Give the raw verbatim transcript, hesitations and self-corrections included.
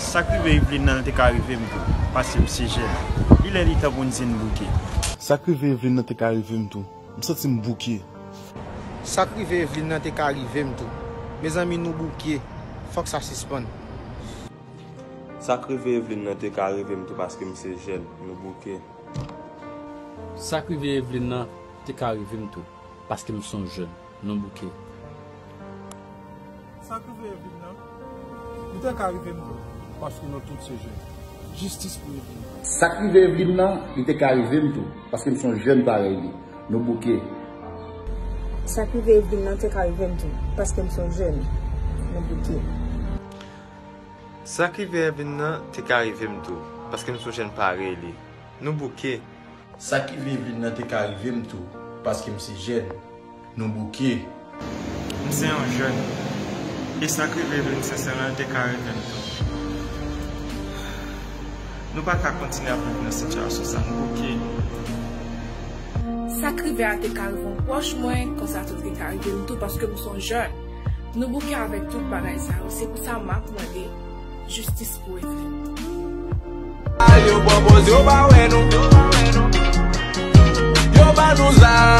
Sa k rive Eveline nan te ka rive m tou, paske m se jèn. Li lè li tan pou n di n bouke. Sa k rive Eveline nan te ka rive m tou. M santi m bouke. Sa k rive Eveline nan te ka rive m tou. Mezanmi, nou bouke. Fòk sa sispann. Sa k rive Eveline nan te ka rive m tou, paske m se jèn. Nou bouke. Sa k rive Eveline nan te ka rive m tou, paske m se yon jèn. Nou bouke. Sa k rive Eveline nan, li te ka rive m tou, paske nou tout se jèn. Jistis pou Eveline. Sa k rive Eveline nan, li te ka rive m tou, paske m se yon jèn parèy li. Nou bouke. Sa k rive Eveline nan te ka rive m tou, paske m se yon jèn. Nou bouke. Sa k rive Eveline nan te ka rive m tou, paske m se yon jèn parèy li. Nou bouke. Sa k rive Eveline nan te ka rive m tou, paske m se jèn. Nou bouke. M se yon jèn. E sa k rive Eveline Sensèl lan te ka rive m tou. Nou pa ka kontinye ap viv nan sitiyasyon sa, nou bouke. Sa k rive a te ka rive yon pwòch mwen, konsa tou te ka rive m tou, paske m se yon jèn. Nou bouke avèk tout bagay sa yo, se pou sa m ap mande jistis pou Eveline. Al yo pran pòz yo pa wè nou. Yo ba nou zam.